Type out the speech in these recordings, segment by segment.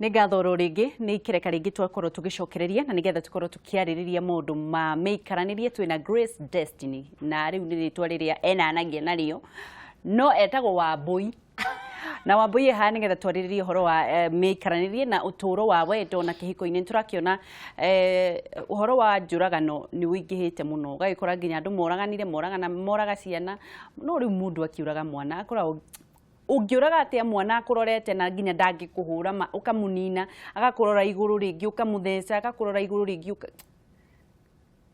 Nĩ ngatho oro rĩngĩ nĩ ikereka rĩngĩ twakorwo tũgĩcokereria na nĩgetha tũkorwo tũkĩarĩrĩria maũndũ ma mĩikaranĩrie. Twĩna Grace Destiny, na rĩu nĩ rĩtwa rĩrĩa enanagia narĩo, no etagwo Wambũi. Na Wambũi haha nĩgetha twarĩrĩrie ũhoro wa mĩikaranĩrie na ũtũũro wa wendo na kĩhiko-inĩ. Nĩ tũrakĩona ũhoro wa njũragano nĩ ũingĩhĩte mũno, ũgagĩkora nginya andũ moraganire, moragana, moraga ciana. No rĩu mũndũ akiũraga mwana akoragwo, ũngĩũraga atĩa mwana akũrorete na nginya ndangĩkũhũra ũkamũnina, agakũrora igũrũ rĩngĩ ũkamũtheca, agakũrora igũrũ rĩngĩ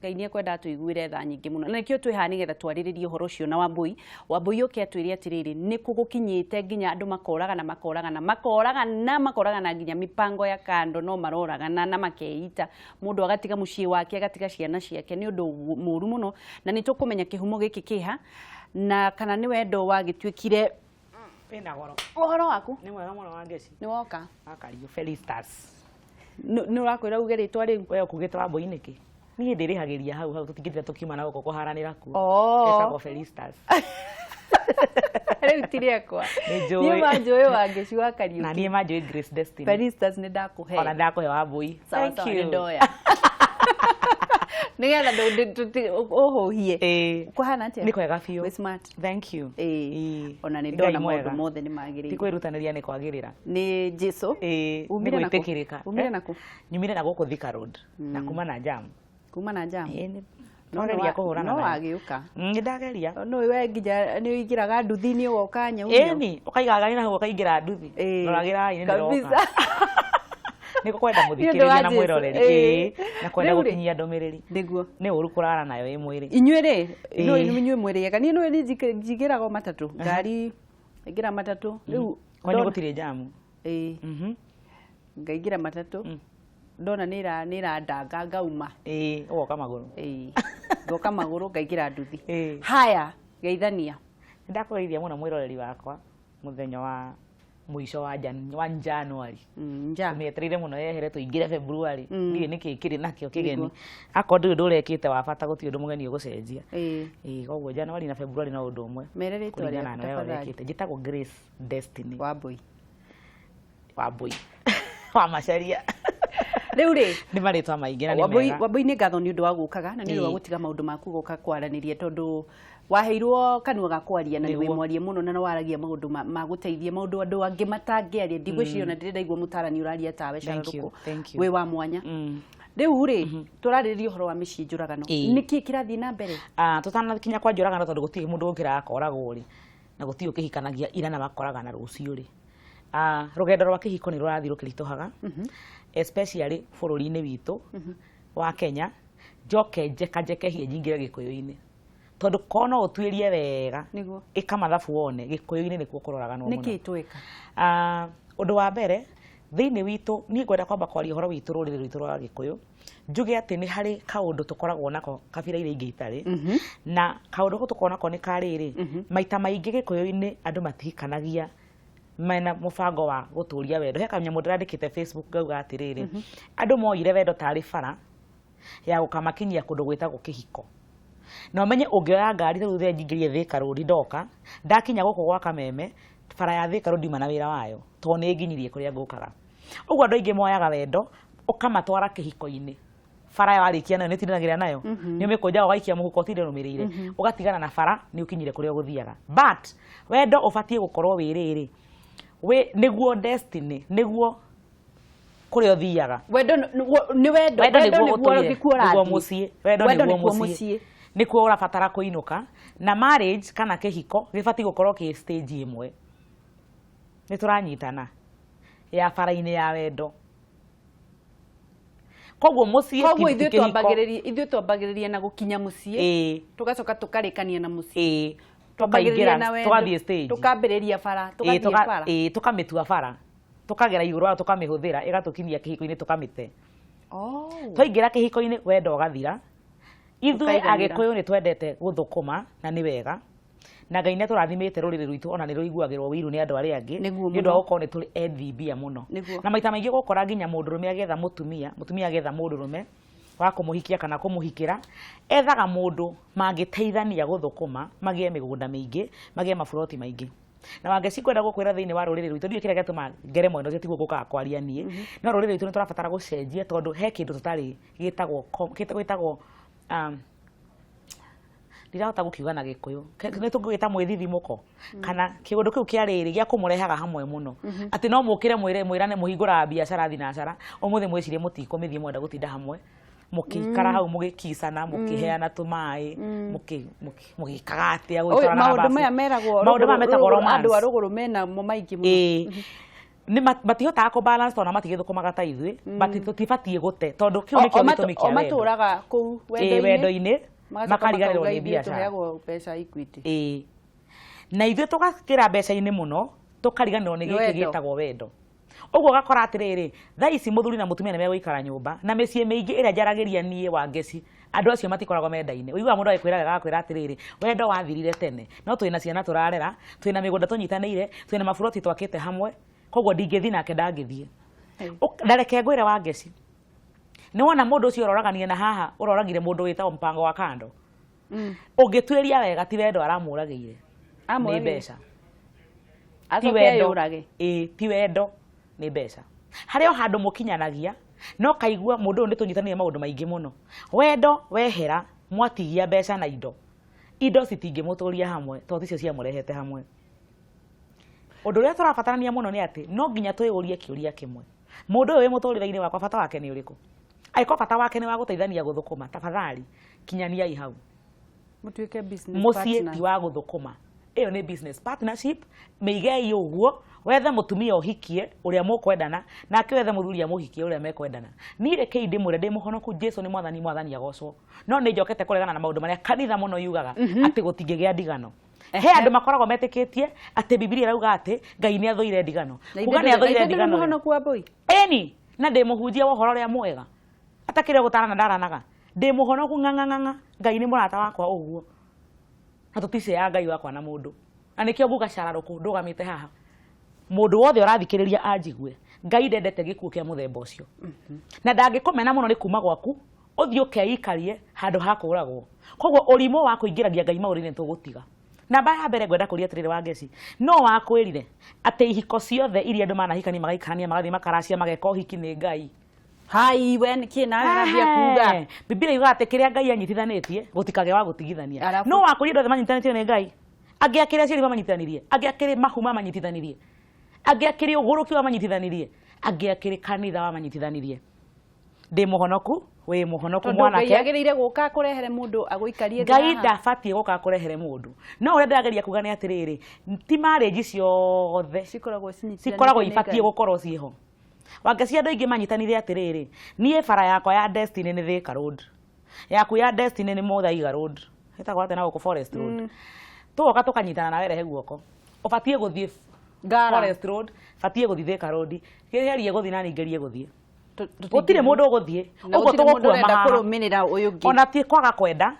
Ngai nĩ ekwenda atũiguĩre tha nyingĩ mũno, na nĩkĩo twĩ haha nĩgetha twarĩrĩrie ũhoro ũcio na Wambũi. Wambũi oke atwĩre atĩrĩrĩ, nĩ kũ gũkinyĩte nginya andũ makoragana, makoragana, makoragana, makoragana, nginya mipango ya kando no maroragana na makeita, mũndũ agatiga mũciĩ wake, agatiga ciana ciake. Nĩ ũndũ mũru mũno, na nĩ tũkũmenya kĩhumo gĩkĩ kĩha na kana nĩ wendo wagĩtuĩkire Wĩna goro. Ũhoro waku? Nĩ mwega mũno, Wangeci. Nĩ woka. Wakariũ Felistas. Nĩ ũrakwĩra uge rĩtwa rĩu? We ũkugĩte Wambũi nĩkĩ? Niĩ ndĩrĩhagĩria hau hau, tũtingĩtira tũkiuma na gũkũ kũharanĩra kuo. Oh. Etagwo Felistas. Rĩu ti rĩakwa. Nĩ njũĩ. Niĩ manjũĩ Wangeci wa Kariũki. Na niĩ manjũĩ Grace Destiny. Felistas nĩ ndakũhe. Ona ndakũhe, Wambũi. Sawa. Thank Sawa, you. nĩ ndoya nĩgetha ũhũhie. Ĩĩ. Kũhana atĩa? Nĩ kwega biũ. Wĩ smart. Thank you. Ĩĩ. Ĩĩ. Ona nĩ Ngai ndona mwega. maũndũ mothe nĩ Ti magĩrĩire. kwĩrutanĩria nĩ kwagĩrĩra. Nĩ Jesu. Ĩĩ. Nĩ Umire nakũ? gwĩtĩkĩrĩka. Umire Eh? nakũ? Nyumire na gũkũ Thika Road. Na kuma na jam. Kuma na jam. Ĩĩ, nĩ No twageria kũhũrana no nayo. wagĩũka. Nĩ ndageria. No we nginya nĩ ũingĩraga nduthi-inĩ ũgoka nyau. Ĩni, ũkaiga ngari na hau ũkaingĩra nduthi. Ĩĩ. Roragĩra raini ndĩroka. Kabisa. Nĩ kwenda Nĩ ũndũ wa mũthikĩrĩria na Jesu. mwĩroreri. Ĩĩ. Ĩĩ. Na kwenda Rĩu rĩ, gũkinyia ndũmĩrĩri. Nĩguo. Nĩ ũru kũrara nayo ĩ mwĩrĩ. Inyuĩ rĩ, no Ĩĩ. inyuĩ mwĩrĩaga. Niĩ nĩ njingĩraga o matatũ ngari, ingĩra matatũ rĩu. Kwanyu gũtirĩ jamu. Ĩĩ. Ngaingĩra matatũ, ndona nĩ ĩrandanga, ngauma. Ĩĩ, ũgoka magũrũ. Ĩĩ, ngoka magũrũ, ngaingĩra nduthi. Ĩĩ. Haya, geithania. Nĩ ndakũgeithia mũno mwĩroreri wakwa mũthenya wa mũico wa January. Nja. Tũmĩetereire mũno yehere tũingĩre February. Ndiũĩ nĩkĩ kĩrĩ nakĩo kĩgeni. Nĩguo. Akorwo ndũrĩ ũndũ ũrekĩte wa bata, gũtirĩ ũndũ mũgeni ũgũcenjia. Ĩĩ. Ĩĩ, koguo January na February no ũndũ ũmwe. Mere rĩtwa Kũringana rĩaku na ũrĩa tafadhali. ũrekĩte. Njĩtagwo Grace Destiny. Wambũi. Wambũi wa Macharia. Rĩu rĩ, Nĩ marĩtwa maingĩ na nĩ Wambũi. mega. Wambũi, nĩ ngatho nĩ ũndũ wa gũkaga na nĩ ũndũ wa gũtiga maũndũ maku gũka kwaranĩria, tondũ waheirwo kanua ga kwaria na nĩ wĩ mwarie mũno na nĩ waragia maũndũ ma gũteithia, maũndũ andũ angĩ matangĩaria. Ndigwĩciria ona ndĩrĩ ndaigua mũtarani ũraria tawe. Thank you, Cararũkũ. thank you. Wĩ wa mwanya. Rĩu rĩ, tũrarĩrĩria ũhoro wa mĩciĩ njũragano. Nĩkĩ kĩrathiĩ na mbere? Ah, tũtanakinya kwa njũragano, tondũ gũtirĩ mũndũ ũkĩraga akoragwo rĩ, na gũtirĩ ũkĩhikanagia ira na makoragana rũciũ rĩ. Ah, rũgendo rwa kĩhiko nĩ rũrathiĩ rũkĩritũhaga, especially bũrũri-inĩ witũ wa Kenya. Njoke njeka njekehie nyingĩre gĩkũyũ-inĩ, tondũ korwo no ũtuĩrie wega, ĩka mathabu wone gĩkũyũ-inĩ nĩkuo kũroraganwo mũno. Nĩkĩ tweka? Ah, ũndũ wa mbere thĩinĩ witũ, niĩ ngwenda kwamba kwaria ũhoro witũ, rũrĩrĩ rwitũ rwa Gĩkũyũ. Njuge atĩ nĩ harĩ kaũndũ tũkoragwo nako kabira iria ingĩ itarĩ, na kaũndũ kau tũkoragwo nako nĩ ka rĩrĩ: maita maingĩ gĩkũyũ-inĩ andũ matihikanagia mena mũbango wa gũtũria wendo. He kanyamũ ndĩrandĩkĩte Facebook ngauga atĩrĩrĩ, andũ moire wendo tarĩ bara ya gũkamakinyia kũndũ gwĩtagwo kĩhiko. Na ũmenye ũngĩoya ngari rĩu the nyingĩrie Thika Road, ndoka ndakinya gũkũ gwa Kameme, bara ya Thika Road ndima na wĩra wayo, tondũ nĩ ĩnginyirie kũrĩa ngũkaga. Ũguo andũ aingĩ moyaga wendo ũkamatwara kĩhiko-inĩ. Bara warĩkia nayo nĩ ũtindanagĩra nayo, nĩ ũmĩkũnjaga ũgaikia mũhuko, ũtinde ũrũmĩrĩire, ũgatigana na bara, nĩ ũkinyire kũrĩa ũgũthiaga. But wendo ũbatiĩ gũkorwo wĩ rĩrĩ, wĩ nĩguo destiny, nĩguo kũrĩa ũthiaga. Wendo nĩ wendo. Wendo nĩguo nĩguo ũtũire, nĩkuo nĩguo ũrathiĩ. Mũciĩ wendo Wendo nĩguo nĩkuo mũciĩ mũciĩ. Nĩkuo ũrabatara kũinũka. Na marriage kana kĩhiko gĩbatiĩ gũkorwo kĩ stage ĩmwe nĩ tũranyitana ya bara-inĩ ya wendo. Koguo mũciĩ Koguo ti ithuĩ kĩhiko. Twambagĩrĩria na gũkinya mũciĩ, tũgacoka tũkarĩkania na mũciĩ. Twambagĩrĩria Tũkaingĩra na wendo, tũgathiĩ stage, tũkambĩrĩria bara, tũgathiĩ bara. Ĩĩ, tũkamĩtua bara, tũkagera igũrũ wayo, tũkamĩhũthĩra, ĩgatũkinyia kĩhiko-inĩ, tũkamĩte. Oh. Twaingĩra kĩhiko-inĩ, wendo ũgathira. Ithuĩ Ũkaiganĩra. Agĩkũyũ nĩ twendete gũthũkũma na nĩ wega, na Ngai nĩ atũrathimĩte. Rũrĩrĩ rwitũ ona nĩ rũiguagĩrwo ũiru nĩ andũ arĩa angĩ nĩ ũndũ wa gũkorwo nĩ tũrĩ ethi mbia mũno. Na maita maingĩ gũkora nginya mũndũrũme agĩetha mũtumia, mũtumia agĩetha mũndũrũme wa kũmũhikia kana kũmũhikĩra, ethaga mũndũ mangĩteithania gũthũkũma, magĩe mĩgũnda mĩingĩ, magĩe maburoti maingĩ. Na Wangeci, ngwenda gũkwĩra thĩinĩ wa rũrĩrĩ rwitũ, ndiũĩ kĩrĩa gĩatũma ngere mwena ũcio, tiguo ngũkaga kwaria niĩ, no rũrĩrĩ rwitũ nĩ tũrabatara gũcenjia, tondũ he kĩndũ tũtarĩ gĩtagwo gĩtagwo ndirahota gũkiuga na Gĩkũyũ. Nĩ tũngĩgĩta mwĩthithimũko kana kĩũndũ kĩu kĩa rĩrĩ gĩa kũmũrehaga hamwe mũno, atĩ no mũkĩre mwĩre mwĩrane mũhingũraga biacara thinacara, ũmũthĩ mwĩcirie mũtikũmĩthiĩ, mwenda gũtinda hamwe mũkĩikara hau, mũgĩkicana, mũkĩheana tũmaĩ, mũgĩkaga atĩa, Ũyũ, gũgĩtwarana maũndũ babu. Maya meragwo Maũndũ maya metagwo romance. Andũ a rũgũrũ menamo maingĩ mũno. Ĩĩ, nĩ matihotaga kũ balance tondũ matigĩthũkũmaga ta ithuĩ, but tũtibatiĩ gũte, tondũ kĩu nĩkĩo gĩtũmi o kĩa wendo. Matũraga kũu Ĩĩ, wendo-inĩ, magacoka makariganĩrwo makauga nĩ ithuĩ biacara. Tũheagwo mbeca Equity. Ĩĩ, na ithuĩ tũgakĩra mbeca-inĩ mũno, tũkariganĩrwo nĩ gĩkĩ Wendo. gĩtagwo wendo. Ũguo ũgakora atĩrĩrĩ, thaa ici mũthuri na mũtumia nĩ megũikara nyũmba, na mĩciĩ mĩingĩ ĩrĩa njaragĩria niĩ Wangeci, andũ acio matikoragwo mendaine. Ũiguaga mũndũ agĩkwĩra wega, agakwĩra atĩrĩrĩ, wendo wathirire tene, no twĩna ciana tũrarera, twĩna mĩgũnda tũnyitanĩire, twĩna maburoti twakĩte hamwe, koguo ndingĩthiĩ nake ndangĩthiĩ. Na reke ngwĩre Wangeci, nĩ wona mũndũ ũcio ũroragania na haha ũroragire mũndũ wĩtagwo mpango wa kando, ũngĩtuĩria wega, ti wendo aramũragĩire, nĩ Amũragĩire. mbeca. Ti Acoke wendo. eyũrage. Ĩĩ, ti wendo, nĩ mbeca. Harĩ o handũ mũkinyanagia no kaigua mũndũ ũyũ nĩ tũnyitanĩire maũndũ maingĩ mũno. Wendo wehera, mwatigia mbeca na indo, indo citingĩmũtũria hamwe, tondũ ticio ciamũrehete hamwe. Ũndũ ũrĩa tũrabatarania mũno nĩ atĩ no nginya twĩyũrie kĩũria kĩmwe: mũndũ ũyũ wĩ mũtũrĩre-inĩ wakwa, bata wake nĩ ũrĩkũ? Angĩkorwo bata wake nĩ wa gũteithania gũthũkũma, tafadhali kinyaniai hau. Mũtuĩke business Mũciĩ partner. ti wa gũthũkũma, ĩyo nĩ business partnership. Mĩigei ũguo, wethe mũtumia ũhikie ũrĩa mũkwendana nake, wethe mũthuri amũhikie ũrĩa mekwendana. Niĩ rekei ndĩmwĩre, ndĩ mũhonoku, Jesu nĩ mwathani, mwathani agocwo, no nĩ njokete kũregana na maũndũ marĩa kanitha mũno yugaga atĩ gũtingĩgĩa ndigano. He andũ makoragwo metĩkĩtie atĩ Bibilia ĩrauga atĩ Ngai nĩ athũire ndigano. Na Kuga ithuĩ nĩ athũire ndũrĩ ndigano rĩ. mũhonoku wa mbũi. Ĩni, na ndĩ mũhunjia wa ũhoro ũrĩa mwega, atakĩrĩ gũtarana ndaranaga, ndĩ mũhonoku ng'ang'ang'ang'a. Ngai nĩ mũrata wakwa ũguo, na tũticeaga Ngai wakwa na mũndũ, na nĩkĩo nguga cararũkũ ndũgamĩte haha, mũndũ wothe ũrathikĩrĩria anjigue, Ngai ndendete gĩkuũ kĩa mũthemba ũcio, na ndangĩkũmena mũno nĩ kuma gwaku ũthiĩ ũkeikarie handũ ha kũragwo. Koguo ũrimũ wa kũingĩragia Ngai maũndũ-inĩ tũgũtiga. Namba ya mbere ngwenda kũria atĩrĩrĩ, Wangeci, no wakwĩrire atĩ ihiko ciothe iria andũ manahikania, magaikarania, magathiĩ makaracia, mageka ũhiki, nĩ Ngai? Hai, we nĩkĩ nawe ũrathiĩ kuga? Ehe. Bibilia yugaga atĩ kĩrĩa Ngai anyitithanĩtie gũtikagĩa wa gũtigithania. Arabu- No wakwĩrire andũ othe manyitithanĩtio nĩ Ngai? Angĩ akĩrĩ aciari mamanyitithanirie, angĩ akĩrĩ mahu mamanyitithanirie, angĩ akĩrĩ ũgũrũki wamanyitithanirie, angĩ akĩrĩ kanitha wamanyitithanirie. Ndĩ mũhonoku, wĩ mũhonoku, Tondũ Ngai mwanake. agĩrĩire gũka kũrehere mũndũ agũikarie thĩ Ngai haha. ndabatiĩ gũka kũrehere mũndũ, no ũrĩa ndĩrageria kuga nĩ atĩrĩrĩ, ti marriage ciothe cikoragwo cinyitithanĩtio cikoragwo nĩ ibatiĩ Ngai. gũkorwo ciĩho. Wangeci, andũ aingĩ manyitanire atĩrĩrĩ, niĩ bara yakwa ya destiny nĩ Thika Road, yaku ya destiny nĩ Muthaiga Road, ĩtagwo atĩa na gũkũ, Forest Road. Tũgoka tũkanyitana, nawe rehe guoko, ũbatiĩ gũthiĩ Ngara. Forest Road, batiĩ gũthiĩ Thika Road, gerie gũthiĩ na ningĩrie gũthiĩ. Tũtingĩ- Gũtirĩ mũndũ ũgũthiĩ. Na Ũguo gũtirĩ mũndũ tũgũkua ũrenda mahaha. kũrũmĩrĩra ũyũ ũngĩ. Ona ti kwaga kwenda,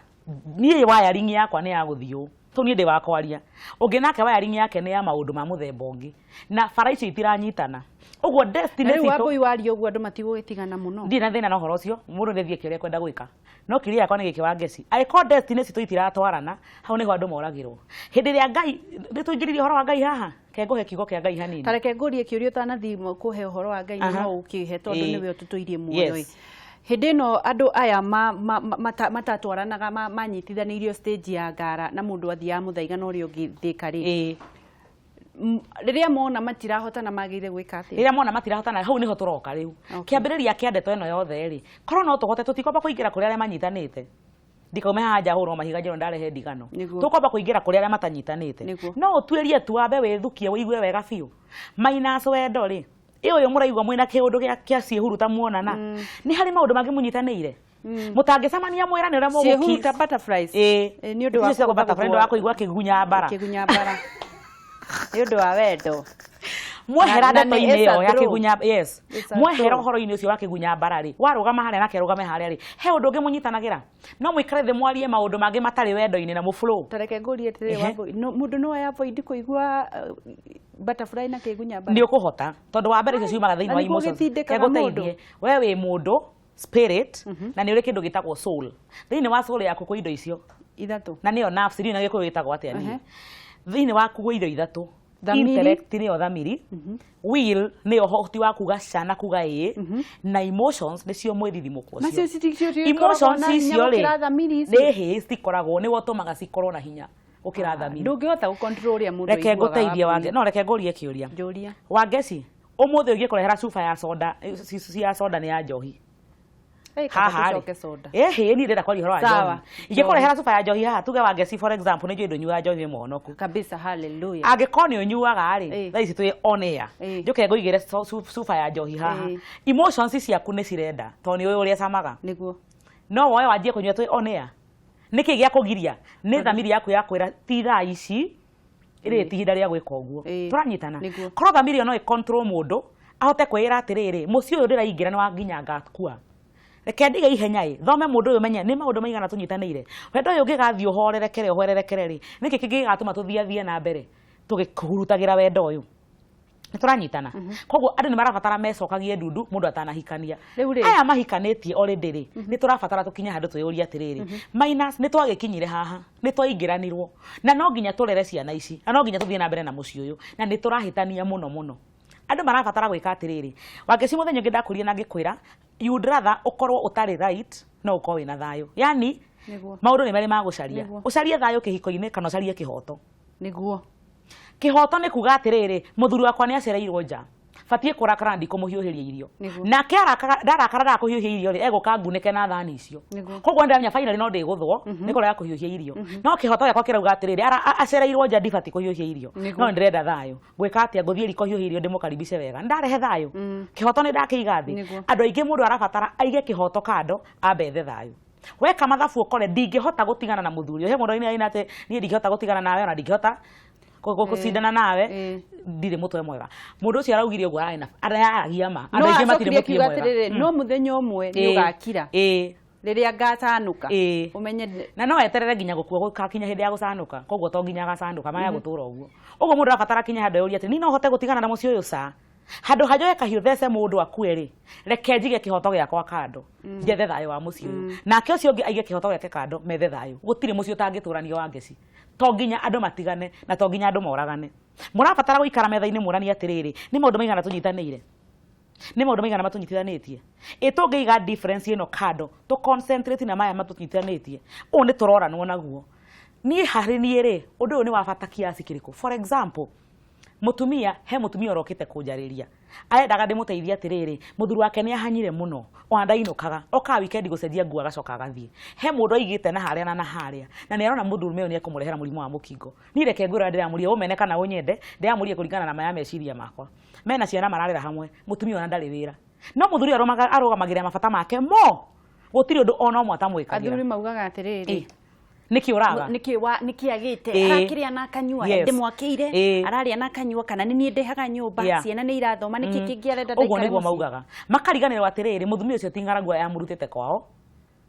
niĩ wiring yakwa nĩ ya gũthiĩ ũũ, tũ niĩ ndĩ wa kwaria, ũngĩ nake wiring yake nĩ ya maũndũ ma mũthemba ũngĩ, na bara icio itiranyitana ũguo destiny Na rĩu citũ. Wambũi, waria ũguo, andũ matigũgĩtigana mũno. Ndirĩ na thĩna na ũhoro ũcio, mũndũ nĩ athiĩ kĩrĩa ekwenda gwĩka, no kĩrĩa yakwa nĩ gĩkĩ, Wangeci, angĩkorwo destiny citũ itiratwarana, hau nĩho andũ moragĩrwo. Hĩndĩ ĩrĩa Ngai, nĩ tũingĩririe ũhoro wa Ngai haha, ke ngũhe kiugo kĩa Ngai hanini. Ta reke ngũrie kĩũria ũtanathiĩ kũhe ũhoro wa Ngai. No ũkĩhe, tondũ nĩwe ũtũtũirie muoyo. Hĩndĩ ĩno andũ aya matatwaranaga manyitithanĩirio stage ya ngara, na mũndũ athiaga Mũthaiga na ũrĩa ũngĩ Thĩka rĩ, rĩrĩa mona matirahotana, magĩrĩire gwĩka atĩa? Rĩrĩa mona matirahotana, hau nĩho tũroka rĩu. Kĩambĩrĩria kĩa ndeto ĩno yothe rĩ, korwo no tũhote, tũtikwamba kũingĩra kũrĩ arĩa manyitanĩte, ndikaume haha nja hũrwo mahiga njĩrwo ndarehe ndigano. Tũkwamba kũingĩra kũrĩ arĩa matanyitanĩte. No ũtuĩrie tu, wambe wĩthukie, ũigue wega biũ, minus wendo rĩ, ĩ ũyũ mũraigua mwĩna kĩũndũ gĩa ciĩhuruta muonana, nĩ harĩ maũndũ mangĩ mũnyitanĩire mũtangĩcemania mwĩrane ũrĩa mũgũkiss? Ciĩhuruta, butterflies. Ĩĩ. Ĩ, nĩ ũndũ wa Icio ciĩtagwo kũhota butterfly, nĩ ũndũ wa kũigua kĩgunya mbara. Kĩgunya mbara nĩ ũndũ wa wendo. Mwehera Na nĩ ndeto-inĩ it's a ĩyo ya throw. kĩgunya, yes. It's a Mwehera throw. ũhoro-inĩ ũcio wa kĩgunya mbara rĩ, warũgama harĩa nake arũgame harĩa rĩ, he ũndũ ũngĩ mũnyitanagĩra, no mũikare thĩ mwarie maũndũ mangĩ matarĩ wendo-inĩ na mũflow. Ta reke ngũrie atĩrĩrĩ, Wambũi, mũndũ no avoid kũigua butterfly na kĩgunya mbara? Nĩ ũkũhota, tondũ wa mbere icio ciumaga thĩinĩ Na wa nĩkuo emotions. gĩtindĩkaga Ngũteithie, we wĩ mũndũ spirit, na nĩ ũrĩ kĩndũ gĩtagwo soul. Thĩinĩ wa soul yaku kwĩ indo icio Ithatũ. Na nĩyo nafsi, ndiũĩ na Gĩkũyũ ĩtagwo atĩa niĩ. Thĩinĩ waku gwĩ indo ithatũ. Thamiri. Intellect nĩyo thamiri, will nĩyo ũhoti wa kuga ca na kuga ĩĩ, na emotions nĩcio mwĩthithimũko ũcio. Nacio citikoragwo Emotions na hinya icio rĩ, gũkĩra thamiri icio? nĩ hĩ citikoragwo, nĩwe ũtũmaga cikorwo na hinya gũkĩra thamiri. Ndũngĩhota gũcontrol ũrĩa mũndũ Reke aiguaga. ngũteithie. Wambui. Wange, no reke ngũrie kĩũria. Njũria. Wangeci, ũmũthĩ ũngĩkũrehera cuba ya soda, ya soda nĩ ya njohi Eh, kaba haha rĩ, tũcoke soda. ĩhĩ, niĩ ndĩrenda kwaria ũhoro wa Sawa. njohi. Ingĩkũrehera cuba ya njohi haha, tuge Wangeci, for example, nĩ njũĩ ndũnyuaga njohi, wĩ mũhonoku. Kabisa, hallelujah. Angĩkorwo nĩ ũnyuaga rĩ, thaa ici twĩ on air, njũke ngũigĩre cuba ya njohi haha, emotions ciaku nĩ cirenda tondũ nĩ ũĩ ũrĩa ĩcamaga. Nĩguo. No woe wanjie kũnyua twĩ on air? Nĩkĩ gĩa kũgiria? Nĩ thamiri yaku ya kwĩra ti thaa ici rĩ, ti ihinda rĩa gwĩka ũguo. Tũranyitana? Nĩguo. Korwo thamiri ĩyo no ĩ-control mũndũ ahote kwĩĩra atĩrĩrĩ, mũciĩ ũyũ ndĩraingĩra nĩ wa nginya ngakua, reke ndige ihenya ĩ, thome mũndũ ũyũ, menye nĩ maũndũ maigana tũnyitanĩire, wendo ũyũ ũngĩgathiĩ ũhorerekere ũhorerekere rĩ, nĩkĩ kĩngĩ gĩgatũma tũthiathie na mbere tũgĩhurutagĩra wendo ũyũ? Nĩ tũranyitana? Koguo andũ nĩ marabatara mecokagie ndundu mũndũ atanahikania. Rĩu rĩ. Aya mahikanĩtie already rĩ, nĩ tũrabatara tũkinye handũ twĩyũrie atĩrĩrĩ, minus nĩ twagĩkinyire haha, nĩ twaingĩranirwo, na no nginya tũrere ciana ici, na no nginya tũthiĩ na mbere na mũciĩ ũyũ, na nĩ tũrahĩtania mũno mũno. Andũ marabatara gwĩka atĩrĩrĩ, Wangeci, mũthenya ũngĩ ndakũria na ngĩkwĩra you'd rather ũkorwo ũtarĩ right no ũkorwo wĩna thayũ, yani maũndũ nĩ merĩ ma gũcaria. Ũcarie thayũ kĩhiko-inĩ kana ũcarie kĩhoto? Nĩguo. Kĩhoto nĩ kuga atĩrĩrĩ, mũthuri wakwa nĩ acereirwo nja, batiĩ kũrakara ndikũmũhiũhĩria irio. Nake arakara, ndarakara ndakũhiũhia irio rĩ, egũka ngunĩke na thani icio. Koguo ndĩramenya finally no ndĩgũthwo nĩ kũrega kũhiũhia irio, no kĩhoto gĩakwa kĩrauga atĩrĩrĩ, acereirwo nja, ndibatiĩ kũhiũhia irio. No ndĩrenda thayũ, ngwĩka atĩa? Ngũthiĩ riko hiũhia irio, ndĩmũkaribishe wega, ndarehe thayũ. Kĩhoto nĩ ndakĩiga thĩ. Andũ aingĩ, mũndũ arabatara aige kĩhoto kando, ambe ethe thayũ. Weka mathabu ũkore ndingĩhota gũtigana na mũthuri ũyũ. He mũndũ aina atĩ niĩ ndingĩhota gũtigana nawe, ona ndingĩhota gũcindana nawe, ndirĩ mũtwe mwega. Mũndũ ũcio araugire ũguo ararĩ na araragia ma. No Andũ aingĩ matirĩ acokire mũtwe akiuga mwega. atĩrĩrĩ, no mũthenya ũmwe nĩ ũgakira rĩrĩa ngacanũka, ũmenye. Na no eterere nginya gũkua gũgakinya hĩndĩ ya gũcanũka. Koguo to nginya agacanũka maya gũtũra ũguo. Ũguo mũndũ arabatara kinya handũ eyũrie atĩ niĩ no hote gũtigana na mũciĩ ũyũ, ca handũ ha njoe kahiũ thece mũndũ akue rĩ, reke njige kĩhoto gĩakwa kando, njethe thayũ wa mũciĩ ũyũ. Nake ũcio ũngĩ aige kĩhoto gĩake kando, methe thayũ. Gũtirĩ mũciĩ ũtangĩtũranio wa ngeci. To nginya andũ matigane na to nginya andũ moragane. Mũrabatara gũikara metha-inĩ mũranie atĩrĩrĩ, nĩ maũndũ maigana tũnyitanĩire, nĩ maũndũ maigana matũnyitithanĩtie? Ĩ tũngĩiga difference ĩno kando, tũ concentrate na maya matũnyitithanĩtie, ũũ nĩ tũroranwo naguo. Niĩ harĩ niĩ rĩ, ũndũ ũyũ nĩ wa bata kiasi kĩrĩkũ? For example, mũtumia, he mũtumia ũrokĩte kũnjarĩria, arendaga ndĩmũteithie atĩrĩrĩ, mũthuri wake nĩ ahanyire mũno, ona ndainũkaga, okaga weekend gũcenjia nguo agacoka agathiĩ. He mũndũ aigĩte na harĩa na harĩa, na nĩ arona mũndũrũme ũyũ nĩ ekũmũrehera mũrimũ wa mũkingo. Niĩ reke ngwĩre ũrĩa ndĩramũria, ũmene kana ũnyende, ndĩramũria kũringana na maya meciria makwa. Mena ciana mararera hamwe, mũtumia ona ndarĩ wĩra, no mũthuri ũyũ arũgamagĩrĩra mabata make mo, gũtirĩ ũndũ ona ũmwe atamwĩkagĩra. Athuri maugaga atĩrĩrĩ, Nĩkĩ ũraga? Nĩkĩ wa nĩkĩ agĩte? Arakĩrĩa na akanyua, ndĩmwakĩire, ararĩa na akanyua, kana nĩ niĩ ndehaga nyũmba, ciana nĩ irathoma, nĩkĩ kĩngĩ arenda? Ũguo Ndaikare nĩguo mũciĩ? Maugaga makariganĩrwo atĩrĩrĩ, mũthumi ũcio ti ng'aragu yamũrutĩte kwao,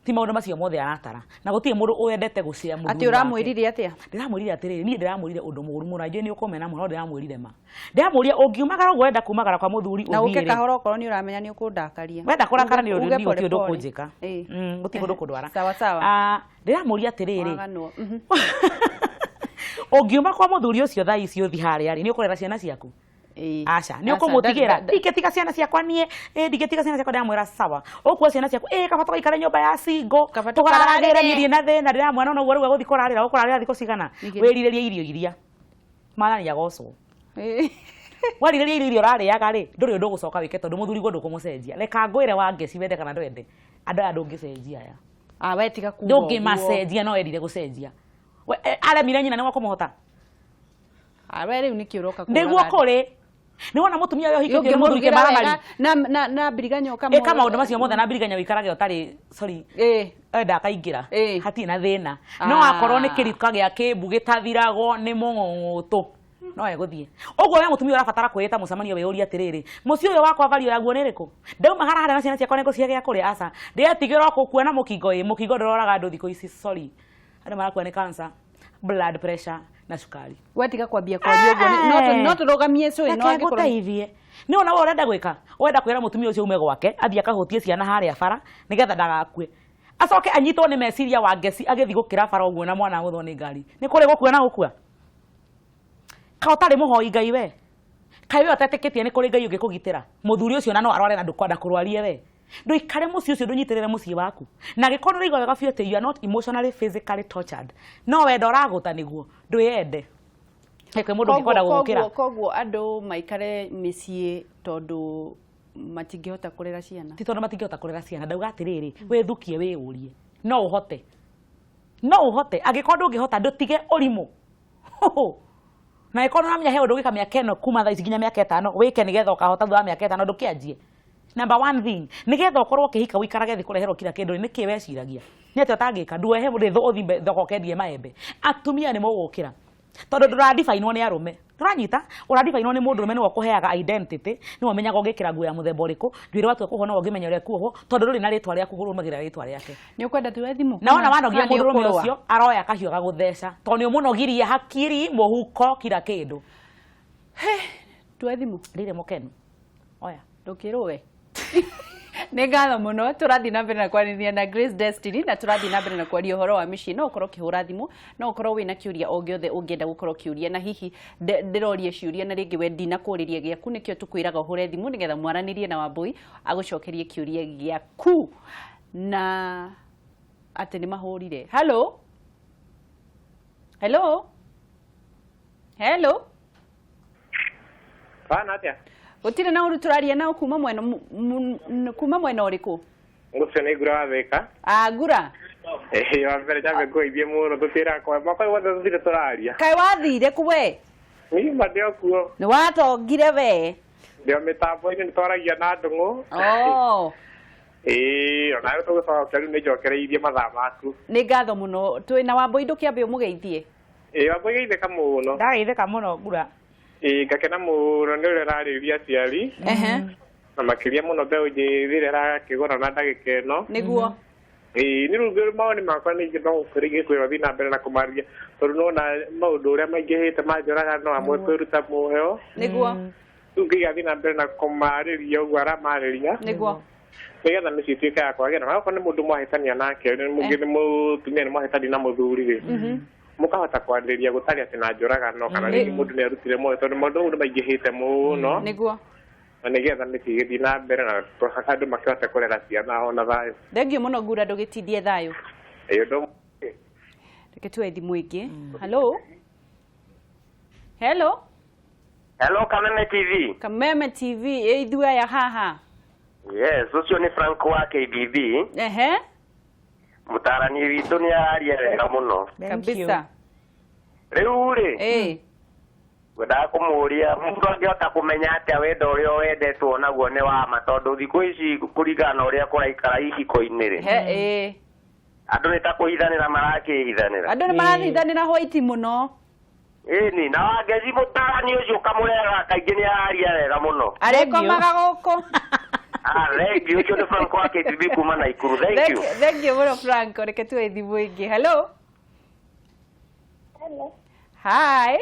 ti maũndũ macio mothe aratara, na gũtirĩ mũndũ wendete gũcĩa mũthuri Atĩ wake. ũramwĩrire atĩa? Ndĩramwĩrire atĩrĩrĩ, niĩ ndĩramwĩrire ũndũ mũũru mũno, njũĩ nĩ ũkũmena mũno, no ndĩramwĩrire ma. Ndĩramũria, ũngiumagara ũguo wenda kumagara kwa mũthuri Na ũke ũthiĩ rĩ, kahora, okorwo nĩ ũramenya nĩ ũkũndakaria. Wenda kũrakara nĩ Uge ũndũ, gũtirĩ ũndũ pole pole. ũkũnjĩka. Gũtirĩ ũndũ ũkũndwara. Sawa sawa. Ah, ndĩramũria atĩrĩrĩ, Waganwo. Ũngiuma kwa mũthuri ũcio thaa ici ũthi harĩa rĩ, nĩ ũkũrera ciana ciaku? Aca, nĩ Aca, ũkũmũtigĩra? Ndingĩtiga ciana ciakwa niĩ, ĩ ndingĩtiga ciana ciakwa. Ndĩramwĩra sawa, ũkuo ciana ciaku, ĩ kaba tũgaikare nyũmba ya single, Kaba tũkararagĩre. tũkararĩre. Niĩ ndirĩ na thĩna. Ndĩramwĩra no ũguo rĩu agũthiĩ kũrarĩra, ũkũrarĩra thikũ cigana? Igĩrĩ. Wĩrirĩrie irio iria Mwathani agocwo. Warirĩria irio iria ũrarĩaga rĩ, ndũrĩ ũndũ ũgũcoka wĩke, tondũ mũthuri guo ndũkũmũcenjia. Reka ngwĩre wa ngeci, wende kana ndwende, andũ aya ndũngĩcenjia aya. Ah, we tiga kuga ũguo. Ndũngĩmacenjia. No endire gũcenjia. Aremire nyina nĩguo kũmũhota. Ah, we rĩu nĩkĩ ũroka Nĩguo kũraga? kũrĩ nĩ wona mũtumia ũyũ ũhikĩtio nĩ mũthuri Ũngĩmũrugĩra kĩmaramari. wega na mbiriganya ũkamũ Ĩka maũndũ macio mothe na mbiriganya wĩikarage ũtarĩ sorry, enda akaingĩra, hatirĩ na thĩna. No akorwo nĩ kĩrika gĩa kĩmbu gĩtathiragwo nĩ mũng'ũng'ũtũ, no egũthiĩ ũguo. We mũtumia ũrabatara kwĩĩta mũcemanio, wĩyũrie atĩrĩrĩ, mũciĩ ũyũ wakwa value yaguo nĩ ĩrĩkũ? Ndauma harĩa na ciana ciakwa nĩngũcihe gĩa kũrĩa? Aca, ndĩretigĩra gũkua na mũkingo. Ĩ mũkingo ndũroraga andũ thikũ ici, sorry, andũ marakua nĩ cancer, blood pressure na cukari. We tiga kwambia kwaria ũguo. No tũrũgamie cũĩ no Reke angĩkorwo ngũteithie. Nĩ wona we ũrenda gwĩka, ũrenda kwĩra mũtumia ũcio ume gwake athiĩ akahũtie ciana harĩa bara nĩgetha ndagakue, acoke anyitwo nĩ meciria wa ngeci agĩthiĩ gũkĩra bara ũguo na mwana agũthwo nĩ ngari. Nĩ kũrĩ gũkua na gũkua. Ka ũtarĩ mũhoi Ngai we, kaĩ we ũtetĩkĩtie nĩ kũrĩ Ngai ũngĩkũgitĩra? Mũthuri ũcio na no arware na ndũkwenda kũrwarie we, ndũikare mũciĩ ũcio, ndũnyitĩrĩre mũciĩ waku. Na angĩkorwo nĩ ũraigua wega biũ atĩ you are not emotionally, physically tortured, no wendo ũragũta nĩguo, ndwĩyende. He kwĩ mũndũ ũngĩkwenda gũgũkĩra. Koguo andũ maikare mĩciĩ tondũ matingĩhota kũrera ciana? Ti tondũ matingĩhota kũrera ciana. Ndauga atĩrĩrĩ, wĩthukie, wĩyũrie, no ũhote? No ũhote. Angĩkorwo ndũngĩhota, ndũtige ũrimũ. Na angĩkorwo nĩũramenya he ũndũ ũngĩka mĩaka ĩno kuma thaa ici nginya mĩaka 5, wĩke nĩgetha ũkahota thutha wa mĩaka 5, ndũkĩanjie. Number one thing, nĩgetha ũkorwo ũkĩhika ũikarage thĩ kũreherwo kila kĩndũ, nĩ kĩ weciragia? Nĩ atĩa ũtangĩka? Nduohe rĩthũ ũthiĩ thoko ũkendie maembe. Atumia nĩ mũgũkĩra, tondũ ndũradibainwo nĩ arũme. Ndũranyita? Ũradibainwo nĩ mũndũrũme, nĩwe ũkũheaga identity, nĩwe ũmenyaga ũngĩkĩra nguo ya mũthemba ũrĩkũ, njuĩrĩ watua kuohwo nowe ũngĩmenya ũrĩa ĩkuohwo, tondũ ndũrĩ na rĩtwa rĩaku, ũrũmagĩrĩra rĩtwa rĩake. Nĩ ũkwenda tuoe thimũ? Na wona wanogia Kana nĩ mũndũrũme ũkũrũa? ũcio, aroya kahiũ gagũtheca, tondũ nĩ ũmũnogirie hakiri, mũhuko, kila kĩndũ. Tuoe thimũ. Rĩrĩ mũkenu. Oya. Ndũkĩrũe. Nĩ ngatho mũno. Tũrathiĩ na mbere na kwaranĩria na Grace Destiny, na tũrathiĩ na mbere na kwaria ũhoro wa mĩciĩ. No ũkorwo ũkĩhũra thimũ, no ũkorwo wĩna kĩũria o gĩothe ũngĩenda gũkorwo ũkĩũria, na hihi ndĩroria ciũria na rĩngĩ we ndinakũrĩria gĩaku, nĩkĩo tũkwĩraga ũhũre thimũ nĩgetha mwaranĩrie na Wambũi agũcokerie kĩũria gĩaku. Na atĩ nĩ mahũrire. Hello, hello, hello. Bana atia? Gũtirĩ na ũru. Tũraria nao kuma mwena kuma mwena ũrĩkũ? Ũcio nĩ Ngura wa Thĩka. Ah, Ngura. Ĩĩ, wa mbere nyambe ngũgeithie mũno, tũtĩra kwa mwaka ũyũ wothe tũtirĩ tũraria. Kaĩ wathire kũ we? Niĩ ma ndĩ o kuo. Nĩ watongire we? Ndĩ o mĩtambo-inĩ, nĩ twaragia na ndũng'ũ. Oh. Ĩĩ, onawe tũgũcokia rĩu nĩ njokereirie mathaa maku. Nĩ ngatho mũno. Twĩ na Wambũi, ndũkĩambe ũmũgeithie. Ĩĩ, Wambũi, geithĩka mũno. Ndageithĩka mũno, Ngura. Ĩĩ, ngakena mũno nĩ ũrĩa ũrarĩrĩria aciari. Na makĩria mũno mbeũ njĩthĩ ĩrĩa ĩrakĩgũra na ndagĩka ĩno. Nĩguo. Ĩĩ, nĩ rĩu mawoni makwa nĩ ingĩ no gĩkwĩra ũthiĩ na mbere na kũmaria, tondũ nĩwona maũndũ ũrĩa maingĩhĩte ma njũragano, amwe kwĩruta muoyo. Nĩguo. Rĩu ngĩiga athiĩ na mbere na kũmarĩria ũguo aramarĩria. Nĩguo. Nĩgetha mĩciĩ ĩtuĩke ya kwagĩra. Na okorwo nĩ mũndũ mwahĩtania nake, nĩ mũngĩ nĩ mũtumia nĩ mwahĩtania na mũthuri rĩ, mũkahota kwarĩrĩria gũtarĩ atĩ na njũragano, kana rĩngĩ mũndũ nĩ arutire muoyo, tondũ maũndũ mau nĩ maingĩhĩte mũno. Nĩguo. Na nĩgetha mĩciĩ ĩgĩthiĩ na mbere na andũ makĩhote kũrera ciana ona thayũ. Thengiũ mũno Ngura, ndũgĩtindie thayũ. Ĩĩ, ũndũ Reke tuoe thimũ ĩngĩ. Hello, hello. Hello, Kameme TV. Kameme TV, ĩ ithuĩ aya haha. Yes, ũcio nĩ Frank wa KBB. Mũtarani witũ nĩ araria wega mũno. Thank you. Kabisa. Rĩu rĩ, ngwendaga kũmũria, mũndũ angĩhota kũmenya atĩa wendo ũrĩa wendetwo naguo nĩ wa ma? Tondũ thikũ ici, kũringana na ũrĩa kũraikara ihiko-inĩ rĩ, He ĩ andũ nĩ ta kũhithanĩra marakĩhithanĩra. Andũ nĩ maratithanĩra white mũno. Ĩni na Wangeci, mũtarani ũcio ũkamũrehaga kaingĩ, nĩ araria wega mũno. Arĩkomaga gũkũ. Ah, thank you. Ũcio nĩ Frank wa KBB kuma Naikuru. Thank you. Thank you mũno, Franco. Reke tuoe thimũ ĩngĩ. Hello. Hello. Hi.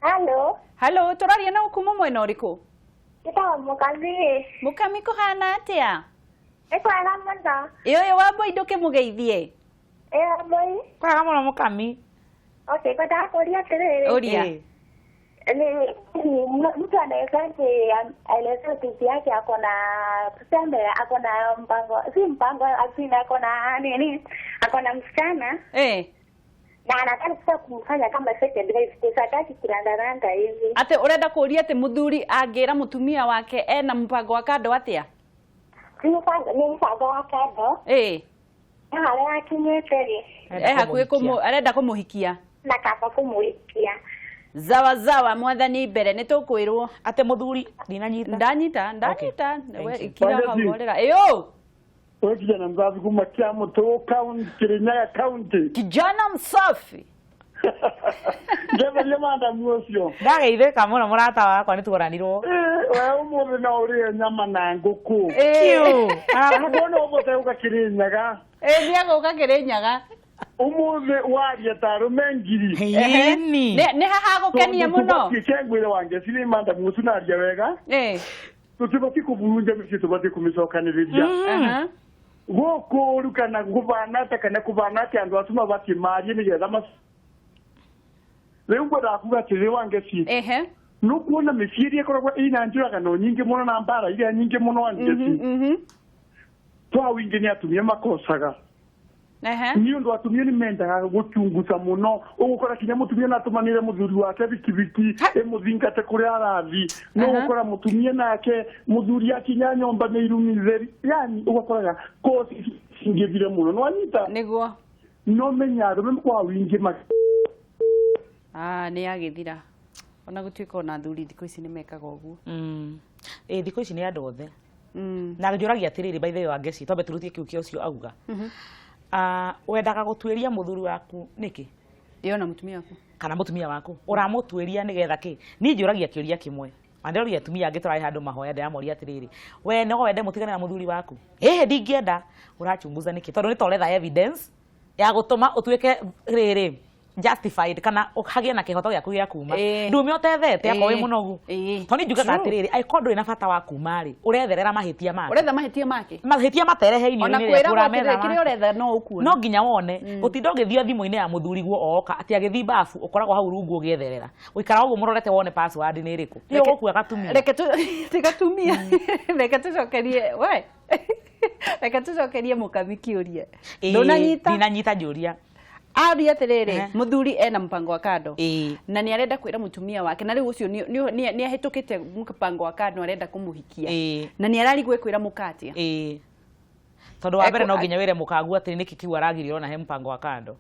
Hello. Hello, tũraria na kuma mwena ũrĩkũ? Njĩtagwo Mũkami. Mũkami, kũhana atĩa? Nĩ kwega mũno. Ĩ ũyũ Wambũi, ndũkĩmũgeithie. Ĩ Wambũi. Kwega mũno, Mũkami. Okay, ngwendaga kũũria atĩrĩrĩ. Ũria. Ĩĩ. Ni mtu anaweza ati aelezee bibi yake ako na, tuseme, ako na mpango, si mpango, asina, ako na nini, ako na msichana na anataka sasa kumfanya kama second wife, kwa hataki kurandaranda hivi. Atĩ ũrenda kũũria atĩ mũthuri angĩra mũtumia wake ena mũbango wa kando atĩa? Si mpango, ni mpango wa kando. Na harĩa akinyĩte rĩ, E hakuhĩ arenda kũmũhikia. Na kaba kũmũhikia. Zawa zawa, mwathani mbere, nĩ tũkwĩrwo. Atĩ mũthuri, ndinanyita. Ndanyita, ndanyita. Thank We you. ikira hau. Wangeci. Horera ĩyo. We kijana msafi kuma Kiamutu County, Kirinyaga County. Kijana msafi. Ngetherie madamu ũcio. Ndageithĩka mũno, mũrata wakwa, nĩ tuoranirwo. Ĩ, we ũmũthĩ no ũrĩe nyama na ngũkũ. Ona ũmũthĩ ũka Kirinyaga. Ĩ, nĩegũka Kĩrĩnyaga. Ũmũthĩ waria ta arũme ngiri. Ĩni. Nĩ haha gũkenia mũno. Kengwĩre Wangeci nĩ madamu ũcio naria wega. Tũtibatiĩ kũburunja mĩciĩ, tũbatiĩ kũmĩcokanĩrĩria. Gũkũ ũru kana kũbana atĩa kana kũbana atĩa, andũ acio mabatiĩ marie nĩgetha Rĩu ngwendaga kuga atĩrĩrĩ Wangeci, nũkuona mĩciĩ ĩrĩa ĩkoragwo ĩna njũragano nyingĩ mũno na mbara iria nyingĩ mũno Wangeci, kwa wingi nĩ atumia makosaga. Nĩ ũndũ atumia nĩ mendaga gũchunguza mũno, ũgũkora kinya mũtumia natũmanĩre mũthuri wake bikibiki ĩmũthingate kũrĩa arathi, no ũgũkora mũtumia nake mũthuri akinya nyũmba nĩ irumi theri, yani ũgakoraga kosi cingĩthire mũno, nĩwanyita? Nĩguo. No menya arũme kwa wingi nĩ yagĩthira. Ona gũtuĩka ona athuri thikũ ici nĩ mekaga ũguo. Ĩ thikũ ici nĩ andũ othe. Na njũragia atĩrĩrĩ, by the way Wangeci, twambe tũrutie kĩu kĩa ũcio auga. Wendaga gũtuĩria mũthuri waku nĩkĩ? Ĩ ona mũtumia waku. Kana mũtumia waku. Ũramũtuĩria nĩgetha kĩ? Niĩ njũragia kĩũria kĩmwe. Na ndĩroria atumia angĩ tũrarĩ handũ mahoya, ndĩramoria atĩrĩrĩ, we no wende mũtigane na mũthuri waku? Ĩhĩ, ndingĩenda. Ũrachunguza nĩkĩ? Tondũ nĩ ta ũretha evidence ya gũtũma ũtuĩke rĩrĩ justified kana hagĩe na kĩhoto gĩaku gĩa kuma. Ndume ũtethete akorwo wĩ mũnogu. Tondũ niĩ njugaga atĩrĩrĩ, angĩkorwo ndũrĩ na bata wa kuma rĩ, ũretherera mahĩtia make. Ũretha mahĩtia make. Mahĩtia materehe Ona inĩ rĩaku kwĩragwo ũrametha atĩrĩrĩ, kĩrĩa make. ũretha no ũkuona. No nginya wone. Gũtinda ũgĩthiĩ thimũ-inĩ ya mũthuri guo oka atĩ agĩthiĩ bafu ũkoragwo hau rungu ũgĩetherera. Ũikara ũguo mũrorete wone password nĩ ĩrĩkũ. Nĩ ũgũkua gatumia. Reke tu ti gatumia. Reke tũcokerie we. Reke tũcokerie mũkami kĩũria. Ndũnanyita? Ndinanyita njũria. Aria atĩrĩrĩ, mũthuri ena mpango wa kando. Na nĩ arenda kwĩra mũtumia wake, na rĩu ũcio nĩ ahĩtũkĩte mpango wa kando, arenda kũmũhikia. Na nĩ ararigwo ekwĩra mũka atĩa. Tondũ wa mbere no nginya wĩre mũkaguo atĩ nĩkĩ kĩu aragirio ona he mpango wa kando.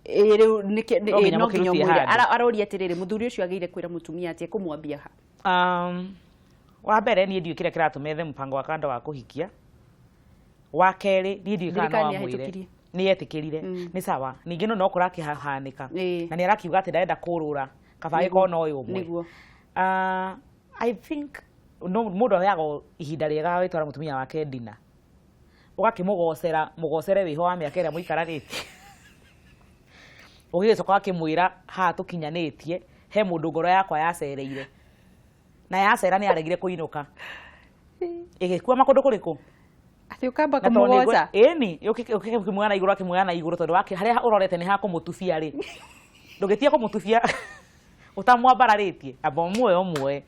Rĩu nĩkĩ, No nginya no nginya mũkĩrutie ũmwĩre. handũ. Aroria atĩrĩrĩ, mũthuri ũcio agĩire kwĩra mũtumia atĩa, kũmwambia ha? Wa mbere niĩ ndiũĩ kĩrĩa kĩratũma ethe mũbango wa kando wa kũhikia. Wa kerĩ niĩ ndiũĩ kana no Thirikari amwĩre. nĩahĩtũkirie. Nĩ etĩkĩrire. Nĩ sawa. Ningĩ no kũrakĩhanĩka. Na nĩ arakiuga atĩ ndarenda kũrũra. Kaba agĩkorwo na ũyũ ũmwe. I think no mũndũ oyaga ihinda rĩega agĩtwara mũtumia wake ndina. Ũgakĩmũgocera, mũgocere wĩho wa mĩaka ĩrĩa mũikaranĩtie. Ũgĩgĩcoka ũgakĩmwĩra haha tũkinyanĩtie, he mũndũ ngoro yakwa yacereire. Na yacera nĩ yaregire kũinũka. Ĩgĩkua kũndũ kũrĩkũ? Atĩ ũkamba Na tondũ nĩ kũmũgoca? Ĩni, ũkĩmuoya na igũrũ, akĩmuoya na igũrũ, tondũ harĩa ũrorete nĩ hakũmũtubia rĩ. Ndũgĩtige kũmũtubia ũtamwambararĩtie. Amba ũmuoe ũmuoe.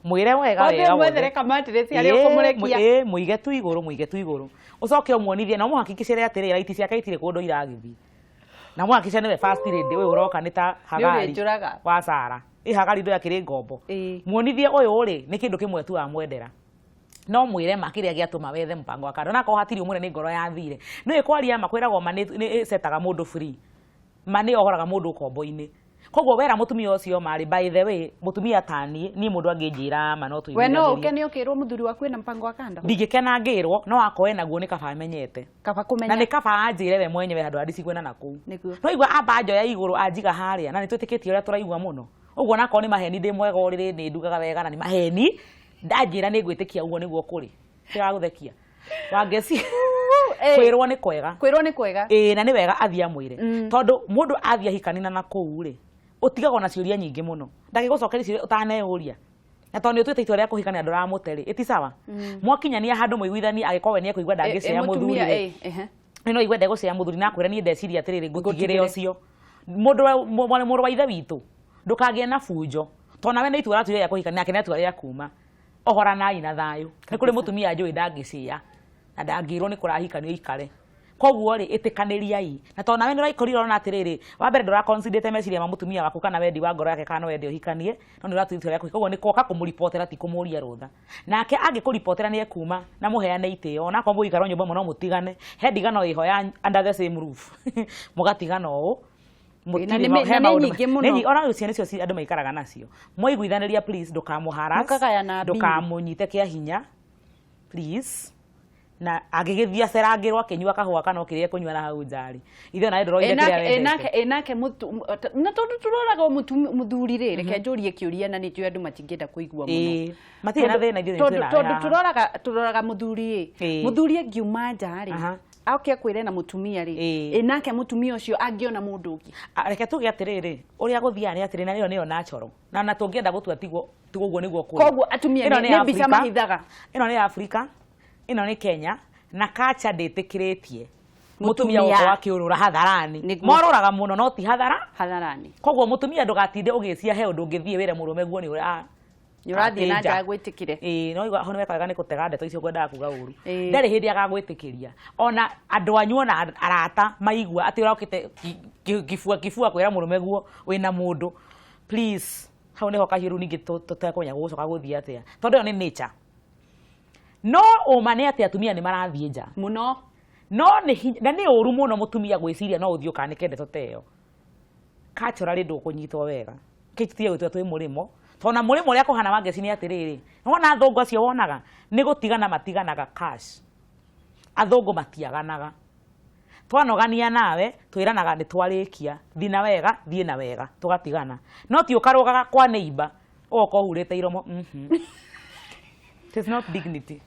Mwĩre wega Wambe wega mwethere wothe. kamatirĩci harĩa ũkũmũrekia. Mũige tu igũrũ, mũige tu igũrũ. Ũcoke ũmuonithie na ũmũhakikicĩre atĩrĩ, raiti ciake itirĩ kũndũ iragĩthiĩ. Na ũmũhakikicĩre nĩwe first lady, ũyũ ũroka nĩ ta Hagari Nĩ ũrĩnjũraga. wa Sara. Ĩ Hagari ndũĩ akĩrĩ ngombo. Muonithie ũyũ rĩ, nĩ kĩndũ kĩmwe tu wamwendera. No mwĩre ma kĩrĩa gĩatũma wethe mũbango wa kando. Na akorwo hatirĩ ũmwĩre nĩ ngoro yathire. Nĩũĩ kwaria ma kwĩragwo ma nĩ ĩcetaga mũndũ free. Ma nĩ yohoraga mũndũ ũkombo-inĩ. Koguo wera mũtumia ũcio ma rĩ, by the way, mũtumia ta niĩ, niĩ mũndũ angĩnjĩra ma no We no tũiguithanĩrie. ũkene ũkĩrwo mũthuri waku ena mpango wa kando? Ndingĩkena ngĩrwo, no akorwo enaguo nĩ kaba amenyete. Kaba kũmenya. Na nĩ kaba anjĩre we mwenyewe handũ ha ndicigwe na nakũu. Nĩguo. No igua amba anjoya igũrũ anjiga harĩa, na nĩ twĩtĩkĩtie ũrĩa tũraigua mũno. Ũguo nakorwo nĩ maheni ndĩ mwega ũrĩrĩ, nĩ ndugaga wega na nĩ maheni, ndanjĩra nĩ ngwĩtĩkia ũguo nĩguo kũrĩ. Ndĩragũthekia. Wangeci. Kwĩrwo nĩ kwega. Kwĩrwo nĩ kwega. Ĩĩ, na nĩ wega athiĩ amwĩre. Tondũ mũndũ athiĩ ahikanina na kũu rĩ, ũtigagwo na ciũria nyingĩ mũno. Ndangĩgũcokeria ciũria ũtaneyũria. Na tondũ nĩ ũtuĩte itua rĩa kũhikania ndũramũte rĩ, ĩti sawa. Mwakinyania handũ mũiguithanie, angĩkorwo we nĩekũigua ndangĩcea mũthuri rĩ. Nĩ no igue ndegũcea mũthuri na akwĩra niĩ ndeciria atĩrĩrĩ, ngũtigĩre ũcio. Mũndũ wa ithe witũ, ndũkagĩe na bunjo. Tondũ nawe nĩ itua ũratuire rĩa kũhikania, nake nĩ atua rĩa kuma. Ohoranai na thayũ. Nĩ kũrĩ mũtumia njũĩ ndangĩcĩa na ndangĩrwo nĩ kũrahikanio ikare. Koguo rĩ, ĩtĩkanĩriai. Na tondũ nawe nĩ ũraikorire ũrona atĩrĩrĩ, wa mbere ndũraconsiderĩte meciria ma mũtumia waku kana wendi wa ngoro yake kana no wende ũhikanie, no nĩ ũratua itua rĩa kũhika. Koguo nĩ koka kũmũribotera ti kũmũria rũtha. Nake angĩkũribotera nĩ ekuma na mũheane itĩo, onakorwo mũgũikara nyũmba ĩmwe no mũtigane. He ndigano ĩho ya under the same roof. Mũgatigana ũũ. Na nĩ nyingĩ mũno. Nĩ nyingĩ, ona rĩu ciana icio andũ maikaraga nacio. Mwaiguithanĩria please ndũkamũharass, Mũkagayana bill. ndũkamũnyite kĩa hinya please. Na angĩgĩthiĩ acerangĩrwo akĩnyua kahũa kana okĩrĩa ekũnyua na hau nja rĩ, ithe onawe ndũroire kĩrĩa wendete. Ĩnake na tondũ tũroraga mũthuri rĩ, reke njũrie kĩũria na nĩnjũĩ andũ matingĩenda kũigua mũno. Matirĩ na thĩna ithuĩ Tondũ twĩna haha. tũroraga mũthuri ĩ, mũthuri angiuma nja rĩ, oke akwĩre na mũtumia rĩ, nake mũtumia ũcio angĩona mũndũ ũngĩ. Reke tuge atĩrĩrĩ, ũrĩa gũthiaga nĩ atĩrĩ, na ĩyo nĩyo natural. Na tũngĩenda gũtua tiguo ũguo nĩguo kũrĩ. Koguo atumia Ĩno nĩ nĩ mbica Afrika. mahithaga. Ĩno nĩ Afrika, ĩno nĩ Kenya, na culture ndĩtĩkĩrĩtie. Mũtumia gũkorwo akĩũrũra hatharani. Nĩguo. Morũraga mũno no ti hathara. Hatharani. Koguo mũtumia ndũgatinde ũgĩcia he ũndũ ũngĩthiĩ wĩre mũrũme guo nĩ ũra Nĩ ũrathiĩ na Akĩnja. nja agwĩtĩkĩre. Ĩĩ, no igua ho nĩ weka wega nĩ kũtega ndeto icio ngwendaga kuga ũru. Ĩĩ. Ndarĩ hĩndĩ agagwĩtĩkĩria. Ona andũ anyu ona arata maigua atĩ ũrokĩte kibua kibua kwĩra mũrũme guo wĩna mũndũ. Please, hau nĩho kahiũ rĩu ningĩ tũtekũmenya gũgũcoka gũthiĩ atĩa. Tondũ ĩyo nĩ nature. No ũma nĩ atĩ atumia nĩ marathiĩ nja. Mũno. No nĩ hinya, na nĩ ũru mũno mũtumia gwĩciria no ũthiĩ ũkanĩke ndeto ta ĩyo. Culturally ndũkũnyitwo wega. Kĩtitige gwĩtua twĩ mũrĩmo. Tondũ na mũrĩmo ũrĩa kũhana wa Ngeci nĩ atĩrĩrĩ, wona athũngũ acio wonaga nĩ gũtigana matiganaga cash. Athũngũ matiaganaga. Twanogania nawe twĩranaga nĩ twarĩkia, thiĩ na wega, thiĩ na wega, tũgatigana. No ti ũkarũgaga kwa neighbor ũgoka ũhurĩte iromo. It is not dignity.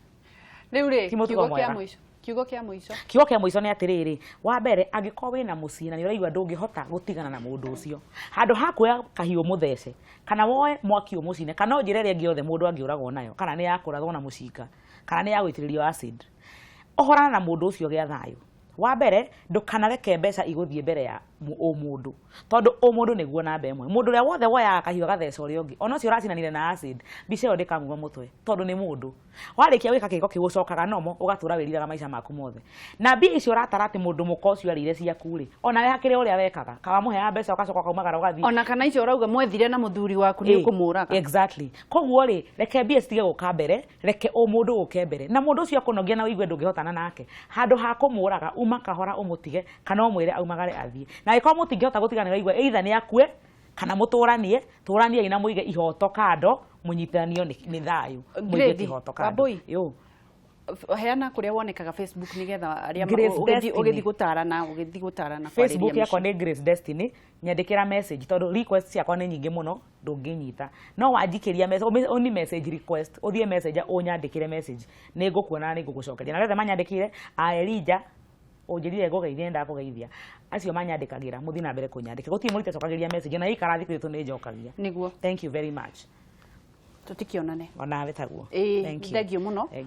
Rĩu rĩ, Ti mũtugo kiugo kĩa mwega. mũico. Kiugo kĩa mũico. Kiugo kĩa mũico nĩ atĩrĩrĩ, wa mbere angĩkorwo wĩna mũciĩ na nĩ ũraigua ndũngĩhota gũtigana na mũndũ ũcio, handũ ha kuoya kahiũ mũthece kana woe mwaki ũmũcine kana o njĩra ĩrĩa ĩngĩ yothe mũndũ angĩũragwo nayo, kana nĩ ya kũrathwo na mũcinga kana nĩ ya gũitĩrĩrio acid, ũhorana na mũndũ ũcio gĩa thayũ. Wa mbere ndũkanareke mbeca igũthiĩ mbere ya ũmũndũ, tondũ ũmũndũ nĩguo namba ĩmwe. Mũndũ ũrĩa wothe woyaga kahiũ agatheca ũrĩa ũngĩ, ona ũcio ũracinanire na acid, mbica ĩyo ndĩkamuma mũtwe tondũ nĩ mũndũ. Warĩkia gwĩka kĩko kĩu ũcokaga nomo ũgatũra wĩriraga maica maku mothe. Na mbia icio ũratara atĩ mũndũ mũka ũcio arĩire ciaku rĩ, ona we hakĩrĩ ũrĩa wekaga, kawamũheaga mbeca ũgacoka ũkaumagara ũgathiĩ. Ona kana icio ũrauga mwethire na mũthuri waku nĩ ũkũmũraga. Exactly. Koguo rĩ, reke mbia citige gũka mbere, reke ũmũndũ ũke mbere. Na mũndũ ũcio akũnogia na ũigue ndũngĩhotana nake, handũ ha kũmũraga, uma kahora ũmũtige kana ũmwĩre aumagare athiĩ. Na angĩkorwo mũtingĩhota gũtigana nĩ ũraigua either nĩ akue kana mũtũranie, tũraniei na mũige ihoto kando, mũnyitanio nĩ thayũ, mũige Grade, kĩhoto kando. Wambui. Yo. Heana kũrĩa wonekaga Facebook nĩgetha arĩa Grace Destiny. Ũgĩthiĩ gũtarana, ũgĩthiĩ gũtarana Facebook kwarĩria yakwa mĩciĩ. nĩ Grace Destiny, nyandĩkĩra message tondũ request ciakwa nĩ nyingĩ mũno ndũngĩnyita. No wanjikĩria message, ũni message request, ũthiĩ messenger ũnyandĩkĩre message, nĩ ngũkuona na nĩ ngũgũcokeria. Na arĩa othe manyandĩkĩire, a Elijah ũnjĩrire ngũgeithie ndakũgeithia, acio manyandĩkagĩra mũthiĩ na mbere kũnyandĩkĩra. Gũtirĩ mũndũ itacokagĩria message, ona ikara thikũ ithatũ nĩ njokagia. Nĩguo. Thank you very much. Tũtikĩonane. Onawe taguo. Ĩĩ, Thank you. thank you mũno. Thank you.